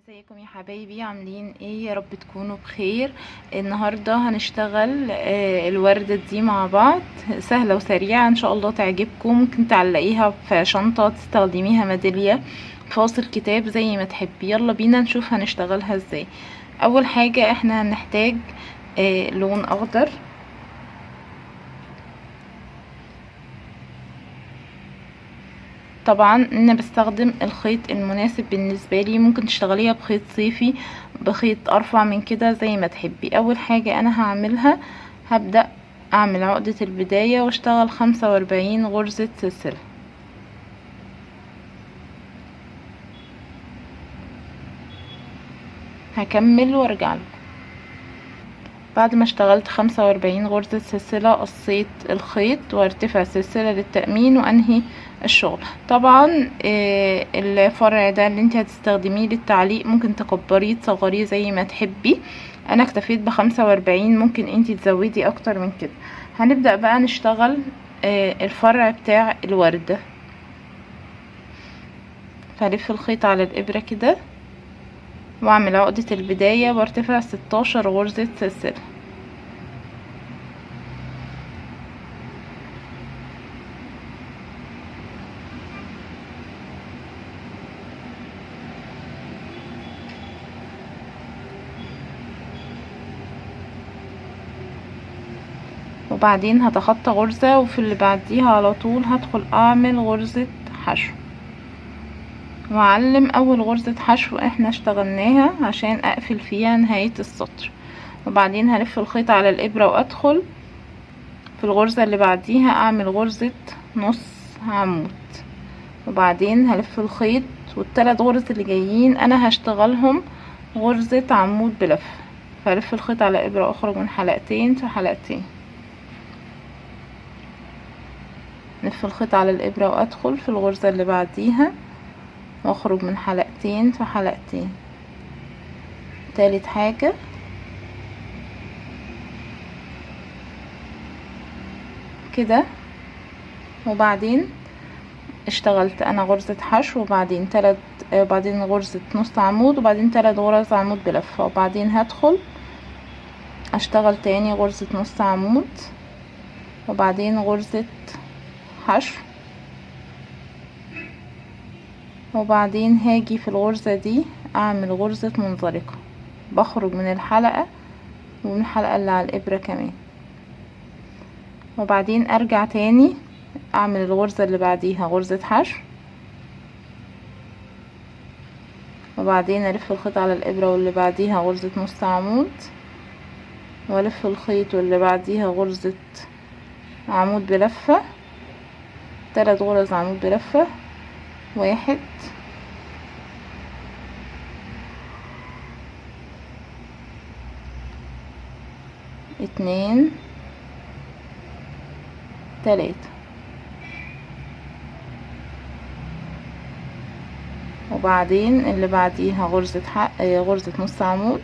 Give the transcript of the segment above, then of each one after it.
ازيكم يا حبايبي؟ عاملين ايه؟ يا رب تكونوا بخير. النهارده هنشتغل الوردة دي مع بعض، سهلة وسريعة ان شاء الله تعجبكم. ممكن تعلقيها في شنطة، تستخدميها ميدالية، فاصل كتاب، زي ما تحبي. يلا بينا نشوف هنشتغلها ازاي. اول حاجة احنا هنحتاج لون اخضر. طبعا انا بستخدم الخيط المناسب بالنسبة لي، ممكن تشتغليها بخيط صيفي، بخيط ارفع من كده، زي ما تحبي. اول حاجة انا هعملها، هبدأ اعمل عقدة البداية واشتغل 45 غرزة سلسلة. هكمل وارجع لكم. بعد ما اشتغلت 45 غرزة سلسلة، قصيت الخيط وارتفع سلسلة للتأمين وانهي الشغل. طبعا الفرع ده اللي انت هتستخدميه للتعليق ممكن تكبريه تصغريه زي ما تحبي. انا اكتفيت ب45، ممكن انت تزودي اكتر من كده. هنبدأ بقى نشتغل الفرع بتاع الوردة. فهلف الخيط على الابرة كده واعمل عقدة البداية وارتفع 16 غرزة سلسلة. وبعدين هتخطى غرزة، وفي اللي بعديها على طول هدخل اعمل غرزة حشو، واعلم اول غرزة حشو احنا اشتغلناها عشان اقفل فيها نهاية السطر. وبعدين هلف الخيط على الابرة وادخل في الغرزة اللي بعديها اعمل غرزة نص عمود. وبعدين هلف الخيط، والتلات غرز اللي جايين انا هشتغلهم غرزة عمود بلفة. فهلف الخيط على ابرة واخرج من حلقتين في حلقتين، لف الخيط على الابرة وادخل في الغرزة اللي بعديها واخرج من حلقتين في حلقتين. تالت حاجة كده. وبعدين اشتغلت انا غرزة حشو، وبعدين تلات، وبعدين غرزة نص عمود، وبعدين 3 غرز عمود بلفة. وبعدين هدخل اشتغل تاني غرزة نص عمود، وبعدين غرزة حشو، وبعدين هاجي في الغرزة دي اعمل غرزة منزلقة، بخرج من الحلقة ومن الحلقة اللي على الابرة كمان. وبعدين ارجع تاني اعمل الغرزة اللي بعديها غرزة حشو، وبعدين الف الخيط على الابرة واللي بعديها غرزة نص عمود، والف الخيط واللي بعديها غرزة عمود بلفة، 3 غرز عمود بلفة، 1 2 3. وبعدين اللي بعديها غرزة نص عمود.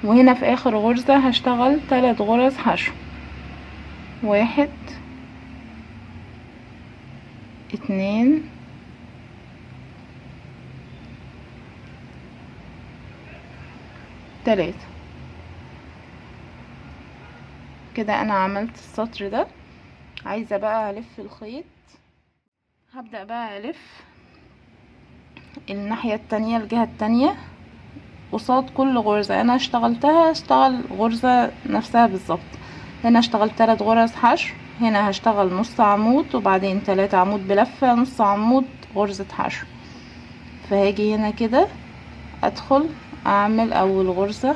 وهنا في اخر غرزة هشتغل 3 غرز حشو، 1 2 3. كده انا عملت السطر ده. عايزة بقى الف الخيط، هبدأ بقى الف الناحية التانية، الجهة التانية، قصاد كل غرزة انا اشتغلتها اشتغل غرزة نفسها بالظبط. هنا اشتغلت 3 غرز حشو، هنا هشتغل نص عمود، وبعدين 3 عمود بلفة، نص عمود، غرزة حشو. فهاجي هنا كده ادخل اعمل اول غرزة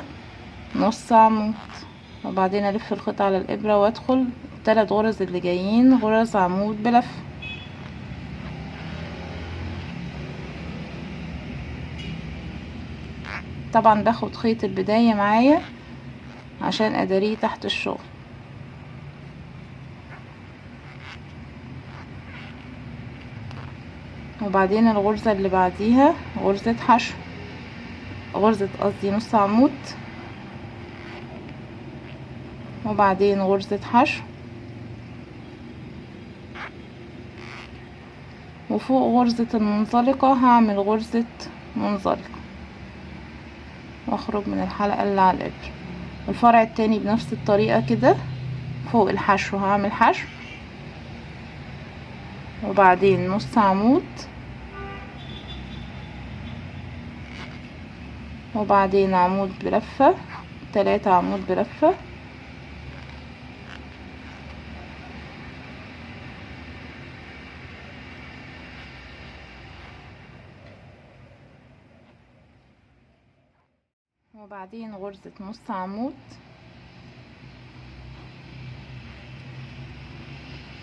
نص عمود، وبعدين الف الخيط على الابرة وادخل 3 غرز اللي جايين غرز عمود بلفة. طبعا باخد خيط البداية معايا عشان اداريه تحت الشغل. وبعدين الغرزة اللي بعديها غرزة حشو، غرزة قصدي نص عمود، وبعدين غرزة حشو، وفوق غرزة المنزلقة هعمل غرزة منزلقة، واخرج من الحلقة اللي على الإبرة. الفرع التاني بنفس الطريقة كده، فوق الحشو هعمل حشو، وبعدين نص عمود، وبعدين عمود بلفة، 3 عمود بلفة، وبعدين غرزة نص عمود،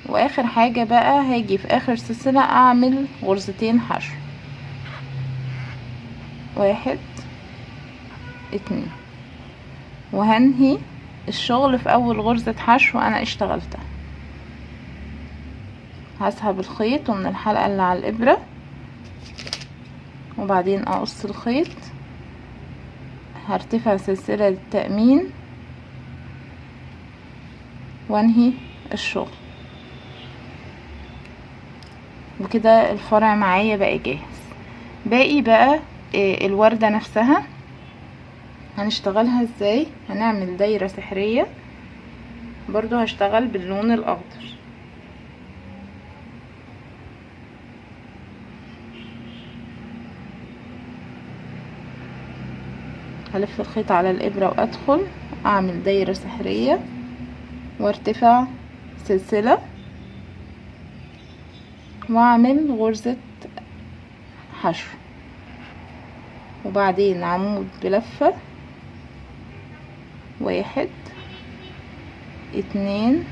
واخر حاجة بقى هاجي في اخر سلسلة اعمل غرزتين حشو، 1 2، وهنهي الشغل في اول غرزة حشو انا اشتغلتها. هسحب الخيط ومن الحلقة اللي على الابرة، وبعدين اقص الخيط، هرتفع سلسلة للتأمين وانهي الشغل. وكده الفرع معايا بقى جاهز. باقي بقى الوردة نفسها هنشتغلها ازاي. هنعمل دايرة سحرية، برضو هشتغل باللون الاخضر. هلف الخيط على الابرة وادخل اعمل دايرة سحرية وارتفع سلسلة واعمل غرزة حشو، وبعدين عمود بلفة، 1 2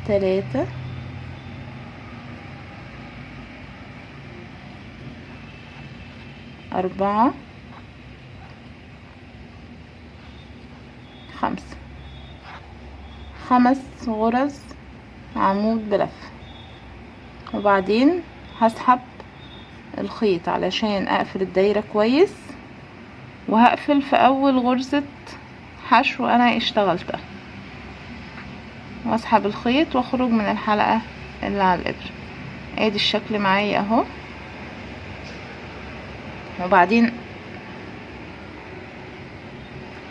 3 4 5، 5 غرز عمود بلفة. وبعدين هسحب الخيط علشان اقفل الدايرة كويس، وهقفل في اول غرزة حشو انا اشتغلتها، واسحب الخيط واخرج من الحلقة اللي على الابرة. ادي الشكل معايا اهو. وبعدين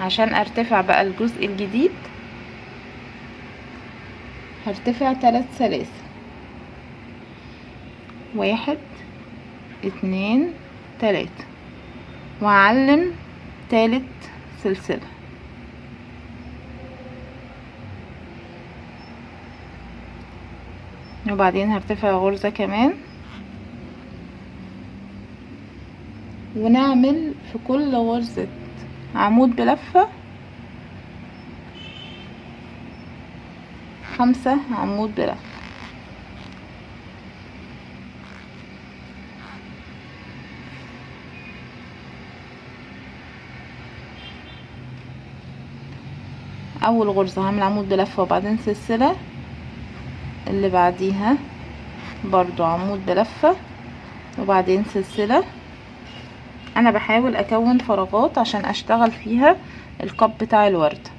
عشان ارتفع بقى الجزء الجديد هرتفع 3 سلاسل، 1 2 3، وأعلم تالت سلسلة. وبعدين هرتفع غرزة كمان، ونعمل في كل غرزة عمود بلفة 5 عمود بلفة. اول غرزة هعمل عمود بلفة وبعدين سلسلة، اللي بعديها برضو عمود بلفة وبعدين سلسلة. انا بحاول اكون فراغات عشان اشتغل فيها القب بتاع الوردة.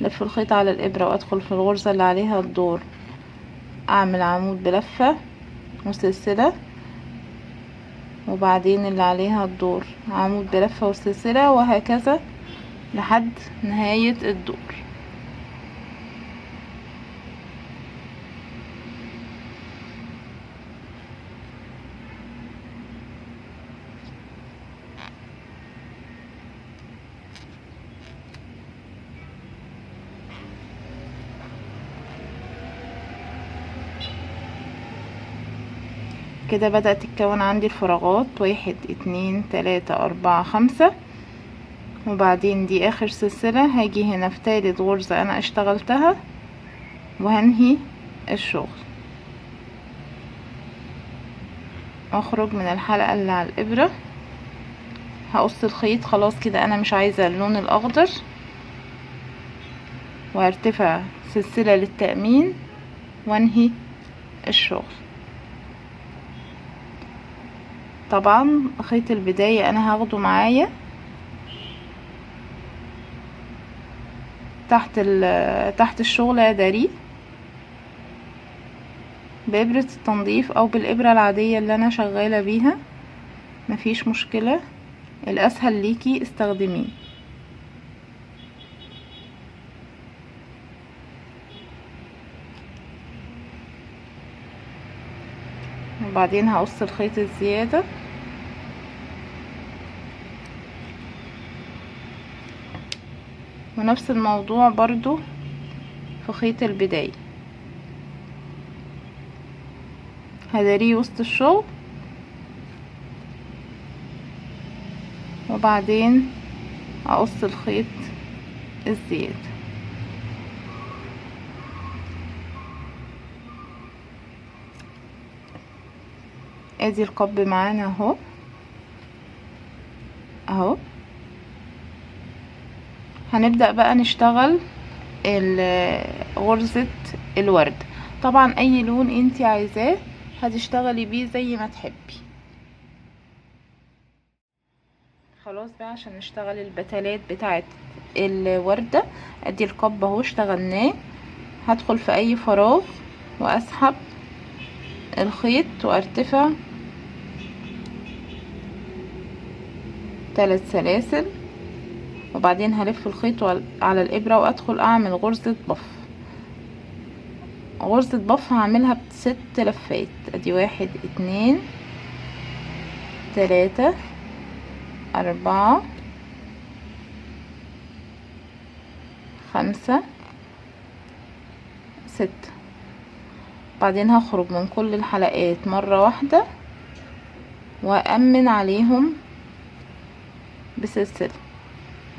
لف الخيط على الابرة وادخل في الغرزة اللي عليها الدور، اعمل عمود بلفة وسلسلة، وبعدين اللي عليها الدور عمود بلفة وسلسلة، وهكذا لحد نهاية الدور. كده بدأت تتكون عندي الفراغات، 1 2 3 4 5، وبعدين دي اخر سلسلة. هاجي هنا في تالت غرزة انا اشتغلتها وهنهي الشغل، اخرج من الحلقة اللي على الابرة، هقص الخيط. خلاص كده انا مش عايزة اللون الاخضر، وهرتفع سلسلة للتأمين وانهي الشغل. طبعا خيط البداية انا هاخده معايا تحت الشغل داري. بإبرة التنظيف او بالإبرة العادية اللي انا شغالة بيها، مفيش مشكلة، الاسهل ليكي استخدميه. وبعدين هقص الخيط الزيادة. ونفس الموضوع برضو في خيط البداية، هداريه وسط الشغل، وبعدين اقص الخيط الزيادة. ادي القب معانا اهو اهو. هنبدأ بقى نشتغل غرزة الورد. طبعا اي لون انتي عايزاه هتشتغلي بيه زي ما تحبي. خلاص بقى عشان نشتغل البتلات بتاعت الوردة. ادي القب اهو اشتغلناه. هدخل في اي فراغ واسحب الخيط وارتفع 3 سلاسل، وبعدين هلف الخيط على الابرة وادخل اعمل غرزة بف. غرزة بف هعملها ب6 لفات. ادي 1 2 3 4 5 6. بعدين هخرج من كل الحلقات مرة واحدة وأأمن عليهم بسلسلة.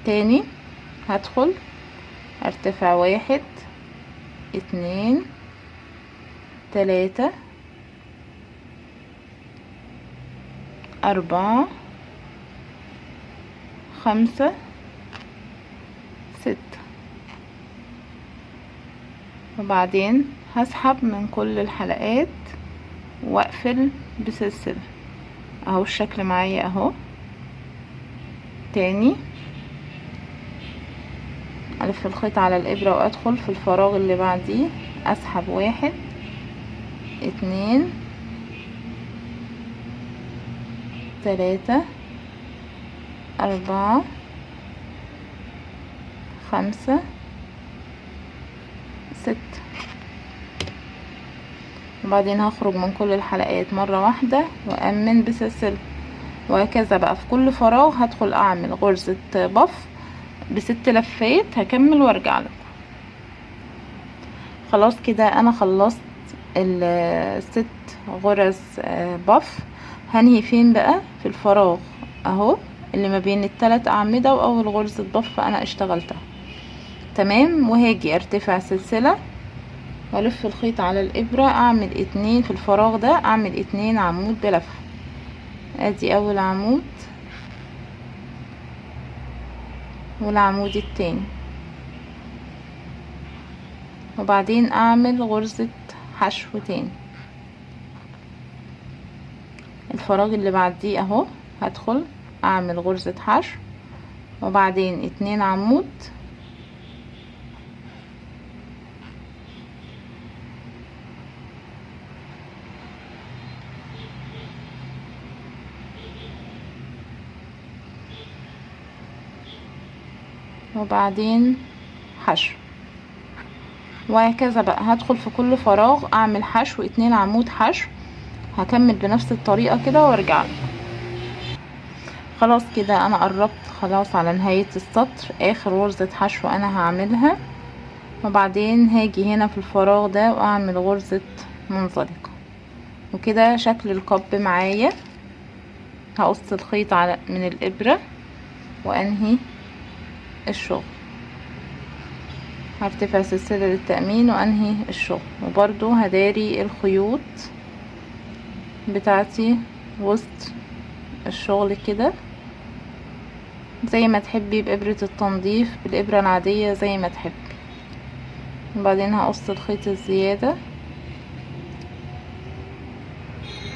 تاني هدخل ارتفع 1 2 3 4 5 6، وبعدين هسحب من كل الحلقات واقفل بسلسلة. اهو الشكل معايا اهو. تاني الف الخيط على الابرة وادخل في الفراغ اللي بعديه، اسحب 1 2 3 4 5 6، وبعدين هخرج من كل الحلقات مرة واحدة وأمن بسلسلة. وهكذا بقى في كل فراغ هدخل أعمل غرزة بف ب6 لفات. هكمل وارجع لكم. خلاص كده أنا خلصت ال6 غرز بف. هنهي فين بقى؟ في الفراغ اهو اللي ما بين ال3 أعمدة وأول غرزة بف أنا اشتغلتها. تمام. وهاجي ارتفع سلسلة والف الخيط على الابرة، اعمل 2 في الفراغ ده، اعمل 2 عمود بلفة. ادي اول عمود والعمود التاني، وبعدين اعمل غرزة حشو تاني. الفراغ اللي بعديه اهو هدخل اعمل غرزة حشو، وبعدين 2 عمود، وبعدين حشو. وهكذا بقى هدخل في كل فراغ اعمل حشو 2 عمود حشو. هكمل بنفس الطريقة كده وارجع لكم. خلاص كده انا قربت خلاص على نهاية السطر. اخر غرزة حشو انا هعملها، وبعدين هاجي هنا في الفراغ ده واعمل غرزة منزلقة. وكده شكل القب معايا. هقص الخيط على من الابرة وانهي الشغل. هرتفع سلسلة للتأمين وانهي الشغل. وبرضو هداري الخيوط بتاعتي وسط الشغل كده زي ما تحبي، بإبرة التنظيف، بالإبرة العادية، زي ما تحبي. وبعدين هقص الخيط الزيادة.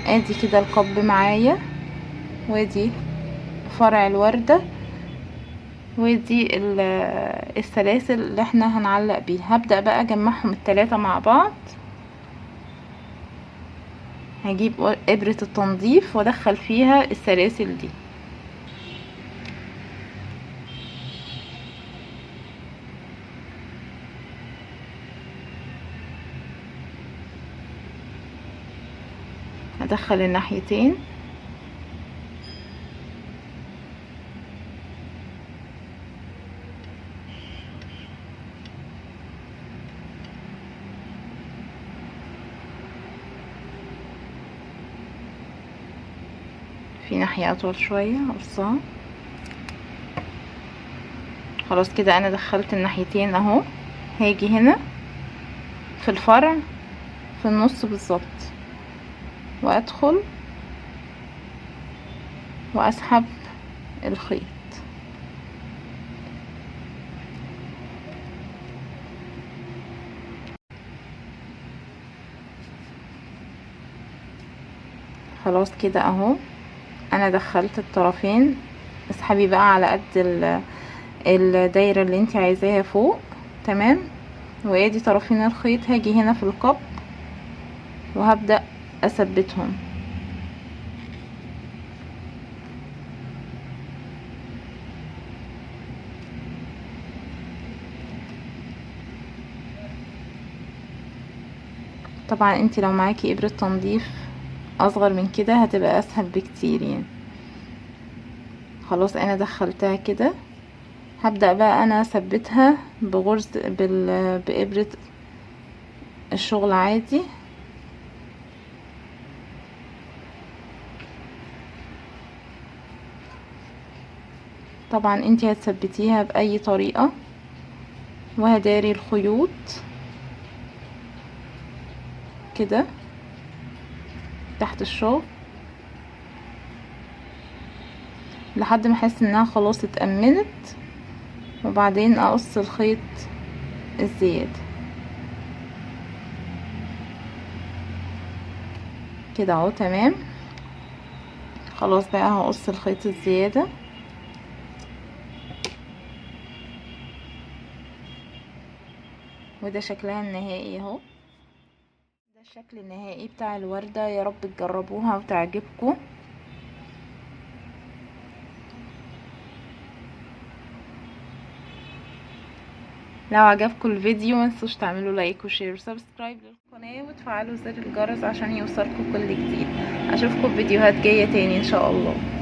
ادي كده القب معايا، وادي فرع الوردة، ودي السلاسل اللي احنا هنعلق بيها. هبدأ بقى اجمعهم التلاتة مع بعض. هجيب ابرة التنظيف وادخل فيها السلاسل دي. هدخل الناحيتين. في ناحية اطول شوية اقصها. خلاص كده انا دخلت الناحيتين اهو. هاجي هنا في الفرع في النص بالظبط وادخل واسحب الخيط. خلاص كده اهو انا دخلت الطرفين. اسحبي بقى على قد الدايرة اللي انت عايزاها فوق. تمام. وادي طرفين الخيط. هاجي هنا في القب وهبدأ اثبتهم. طبعا انت لو معاكي ابرة تنظيف اصغر من كده هتبقى اسهل بكتير يعني. خلاص انا دخلتها كده. هبدأ بقى انا اثبتها بغرز بابرة الشغل عادي. طبعا انتي هتثبتيها باي طريقة. وهداري الخيوط كده تحت الشغل لحد ما احس انها خلاص اتأمنت، وبعدين اقص الخيط الزيادة كده اهو. تمام. خلاص بقى هقص الخيط الزيادة. وده شكلها النهائي اهو. ده الشكل النهائي بتاع الوردة. يا رب تجربوها وتعجبكم. لو عجبكم الفيديو ما تنسوش تعملوا like و share و subscribe للقناة وتفعلوا زر الجرس عشان يوصلكم كل جديد. اشوفكم في فيديوهات جاية تاني ان شاء الله.